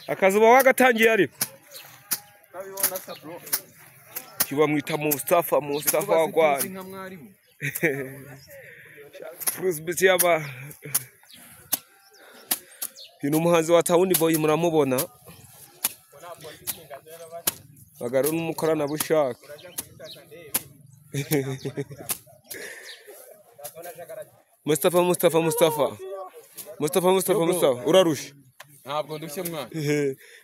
Akazi uba wagatangiye ariko bamwita Mustafa, Mustafa wa Rwanda. Bruce Beat yaba uyu ni umuhanzi wa Town Boy, muramubona bagaro n'umukoranabushake. Mustafa, Mustafa, Mustafa, Mustafa, Mustafa, Mustafa, urarusha? Ntabwo ndushye mwana.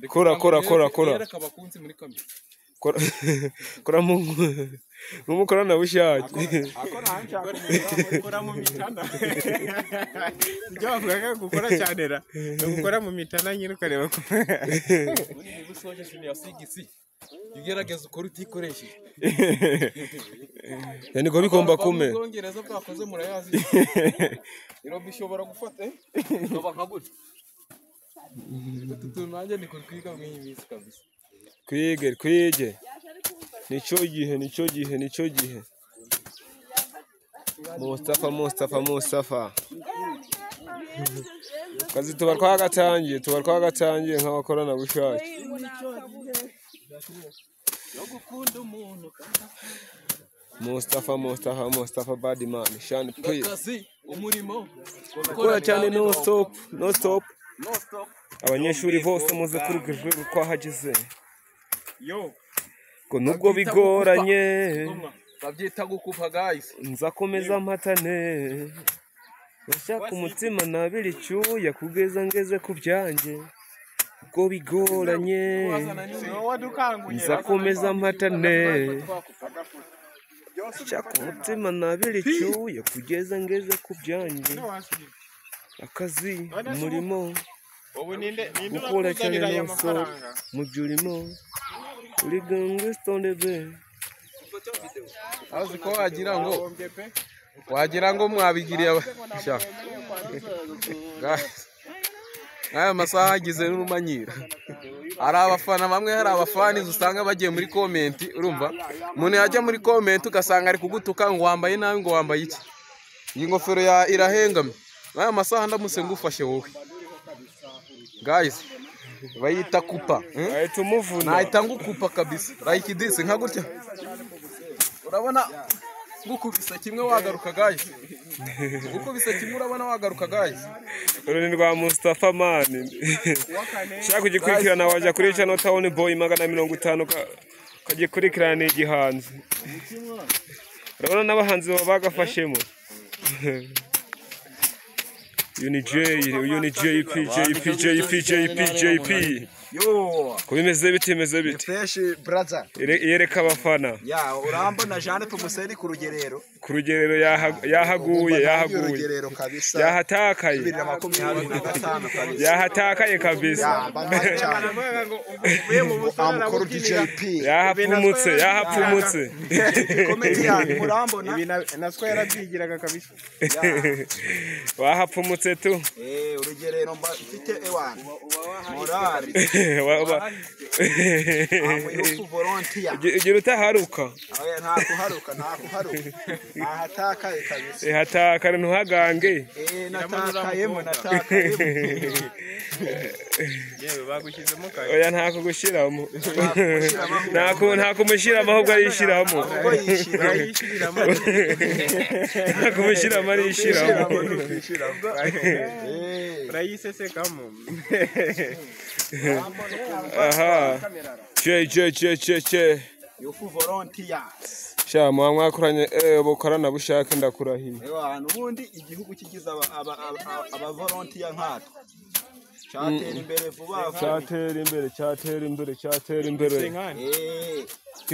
Kora kora kora kora. Yereka abakunzi muri kamera. Kora kora mu nk'umukoranabushake. Gukora mu mitana, ibyo bavugaga gukora cyane ra ni ugukora mu mitana nyine ukareba ko Ubundi niba usoje junior six, jya ugerageza ukore utikoresheje. Niko bigomba kumera. Mu Bwongereza bwakoze murayazi. Irobo ishobora gufata ikaba nka gutya. Utu tuntu nanjye niko twiga muri iyi minsi kabisa. Twige twige, nicyo gihe, nicyo gihe, nicyo gihe. Mustafa, Mustafa, Mustafa, kazi tuba twagatangiye, tuba twagatangiye nk'abakoranabushake. Mustafa, Mustafa, Mustafa, Badman Shani please. Akazi, umurimo, Gukora cyane, no stop, no stop. No stop. Abanyeshuri bose muze kuri rwego twahageze yo ngo nubwo bigoranye Babyita gukupa guys. Nzakomeza mpatane, bashaka umutima nabira icyuya kugeza ngeze ku byanjye, ubwo bigoranye Si wowe wadukanguye? nzakomeza mpatane, shaka umutima nabira icyuya kugeza ngeze ku byanjye. Akazi, umurimo, Ubu ninde, ninde gukora cyane, urakuzanira aya no stop mafaranga? Mu byo urimo uri gangsta be. Azi ko wagira ngo wagira ngo mwabigiriye sha. Guys. Aya masaha agize n'urumanyira. Hari abafana bamwe, hari abafanizi usanga bagiye muri comment, urumva? Umuntu yajya muri comment ugasanga ari kugutuka ngo wambaye nabi, ngo wambaye iki. Iyi ngofero ya irahengamye. Aya masaha ndamutse ngufashe wowe. Guys, bayita kupa. Ahita umuvuna. Nahita ngukupa kabisa. Like this, nka gutya. Urabona ngukubise kimwe wagaruka guys. Ngukubise kimwe urabona wagaruka guys. Uru ni rwa Mustafa man. Shaka kugikurikirana wajya kuri channel Town Boy 150 ukagikurikirana, igihanzi. Urabona n'abahanzi baba bagafashemo. Uyu ni J, uyu ni JP, JP, JP, JP, JP. Yo, Ko bimeze bite, bimeze bite? Fresh brother. Yereka abafana. Ya, urambona Jean Pomuseni ku rugerero. Ku rugerero yahaguye, yahaguye. Urugerero kabisa. Yahatakaye. 2025 kabisa. Yahatakaye kabisa. Ya, bambaye cyane. Baravuga ngo uvuye mu busore Amukuru arabukinira. DJP. Yahapfumutse, yahapfumutse. Comedian murambona. Ibi naswo yarabyigiraga kabisa. Wahapfumutse tu. Eh, urugerero mba mfite ewana. Morali. Amu volunteer. Ugira utaharuka. Oya, nta kuharuka, nta kuharuka. Ahatakaye kabisa. Hatakara ntuhagange. Eh, natakayemo, natakayemo. Yewe, bagushyizemo kare. Oya, nta kugushyiramo, nta kumushyiramo, ahubwo arishiramo. Ubwo yishira. Urayishyiriramo. Nta kumushyiramo, arishiramo. Eh. Urayisesekamo. Aha, J J J J J. Youth volunteers. Sha muba mwakoranye bukoranabushake, ndakurahiye. Ewana, ubundi igihugu kigize aba volunteer nkatwe cyatera imbere vuba vuba. Cyatera imbere, cyatera imbere, cyatera imbere. Eh.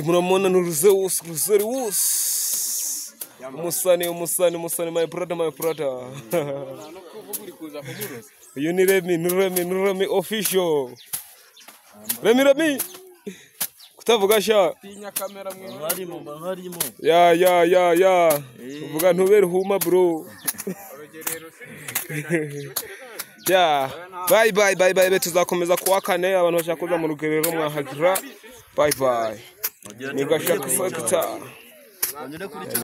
Muramubona ni Ruzeus, Ruzeus, umusani, umusani, umusani, my brother, my brother. No kuvuga uri kuza kumuroza. Uyu ni Remy, ni Remy, ni Remy official. Remy, Remy, kutavuga sha. Tinya kamera mwe. Barimo barimo. Ya ya ya ya, uvuga ntubere huma bro. Ya, bye bye bye bye, tuzakomeza kuwa kane. Abantu bashaka kuza mu rugerero mwahagira. Bye bye, ni Gashaka Sector. Banyure kuri.